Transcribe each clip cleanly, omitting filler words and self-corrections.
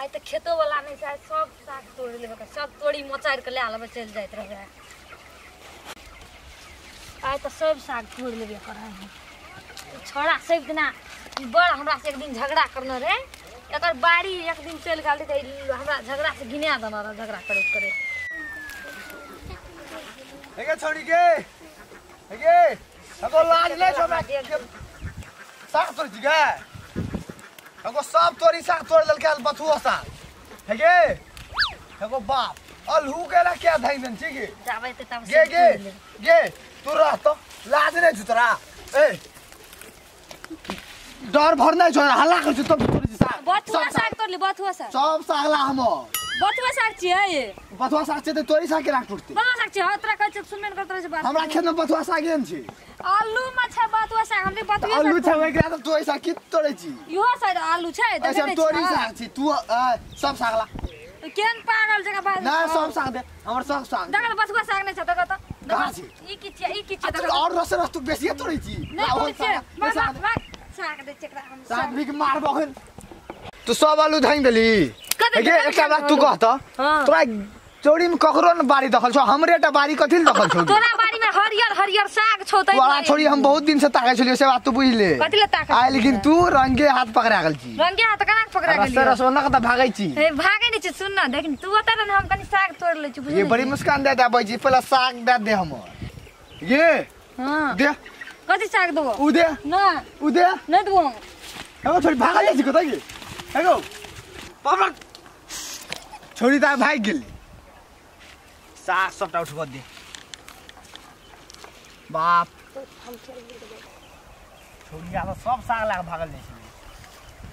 आइ त खेतो वाला नहीं छै, सब साग तोड़ लेबे, सब तोड़ी मोचार के ले आलबे चल जाइत रहे। आइ त सब साग तोड़ लेबे कर। छोड़ा सब दिना बड़ हमरा से एक दिन झगड़ा करने रहे, एकर बाड़ी एक दिन चल गेल त हमरा झगड़ा से गिना देना रहे, झगड़ा करैत करैत। हेगे छोड़ी के, हेगे हमको लाज नहीं छो, साग तोड़ छी गे, हमको सब तोरी साग तोड़ लेलकै बथुआ साग। हेगे हमको बाप अलहू के ला क्या धाई देन छी गे, जाबै त तब गे गे गे तू रह त लाज नहीं छौ तोरा। ए डर भर नहीं छौ, हल्ला कर छी तब तोड़ी छी साग। बथुआ साग तोड़ली, बथुआ साग सब साग ला हम बथुआ साग छियै, बथुआ साग छै त तोरी साग केना टूटतै? बथुआ साग छै तोरा कहै छै सुनबे न करत रहै छै बात। हमरा खेत में बथुआ साग एहन छै, आलू में छै बथुआ साग, हमरे बथुआ आलू छै ओकरा त तोरी साग की तोड़ै छी? इहो साइड आलू छै, देखै सब तोरी साग छी। तू सब साग ला केन पागल जगह बात ना, सब साग दे हमर, सब साग देख। बथुआ साग नै छै देख त, कहाँ छै? ई की छै, ई की छै? देख और रस रस तू बेसिए तोड़ै छी। नै तोड़ै छै, साग दे छै एकरा हम साग भी के मारबो अखन। तू सब आलू धांग देली। हे एकटा बात तू कह त, तोरा चोरी में ककरो न बाड़ी दखल छौ, हमरे टा बाड़ी कथि ल दखल छौ? तोरा बाड़ी में हरियर हरियर साग छौ त तोरा छोड़ी हम बहुत दिन से ताकै छलियो, से बात तू बुझ ले। कथि ल ताकै? आइ लेकिन तू रंगे हाथ पकड़ा गेल छी। रंगे हाथ केना पकड़ा गेल? रस रसोना के त भागै छी। ए भागै नै छी, सुन न देख तू ओत न हम कनी साग तोड़ लै छी, बुझली? ये बड़ी मुस्कान दे दे छी, पहले साग दे दे हमर। ये हां दे, कथि साग देबो? उ दे ना, उ दे नै देबो। एगो छोड़ी भागल जाइ छी कतै गे? एगो बाबा छोड़ी त भाग गेली। साग सबटा उठबऽ दे बाप। छोड़ी आब सब साग लाग भागल जाइ छै।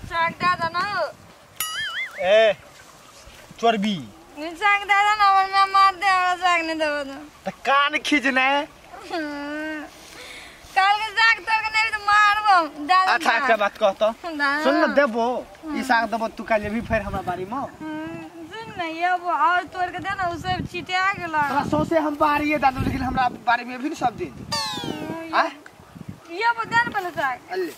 साग दे दे न। ए चोरबी साग दे दे न, हमर माय मार दे, हमरा साग नै देबो त कान खींच ने। काल के साग तोड़ के नै त मारबो। अच्छा एकटा बात कह त, सुन न देबो ई साग देबो तू काल्हि भी फेर हमरा बाड़ी में। सुन न ये और तोड़ के दे न, उ सब छिटा गेल। तोरा सौंसे हम बाड़ीए दे देबो, लेकिन हमरा बाड़ी में भी न सब दिन आ ये वो दे न पहले साग अल्ले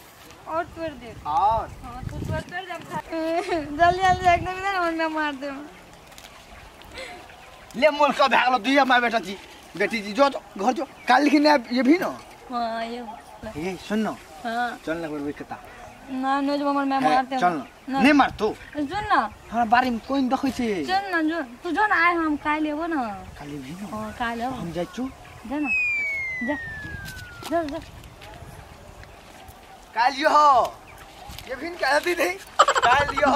और तोड़ दे। और हां तू तोड़ तोड़ दे, हम खा जल्दी जल्दी साग दे न, हमरा मार दे। ले मोल का भागलो दुइया माय बेटा जी बेटी जी जो घर जो काल लिखने ये भी न। हां ये ए सुन न। हां चल न करबे कता ना न जो हमर माय मार दे। चल न नहीं मार तू। सुन न हमरा बाड़ी में कोई देखै छै। सुन न जो तू जो न आइ हम काल्हि एबो न। काल्हि भी न? हां काल्हि हम जाइ छु। जा न जा जा जा काल्हि हो ये भी न कहती नहीं काल्हि हो।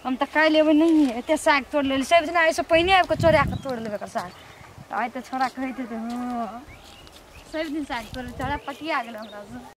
हम त काल्हि एबै नहीं, एते साग तोड़ लेली सब दिना एहिसँ पहिने आबि के चोरा के तोड़ लेबै एकर साग। त आइ त छोड़ा कहैत हेतै हां सब दिन साग तोड़, छोड़ा पटिया गेल हमरा से।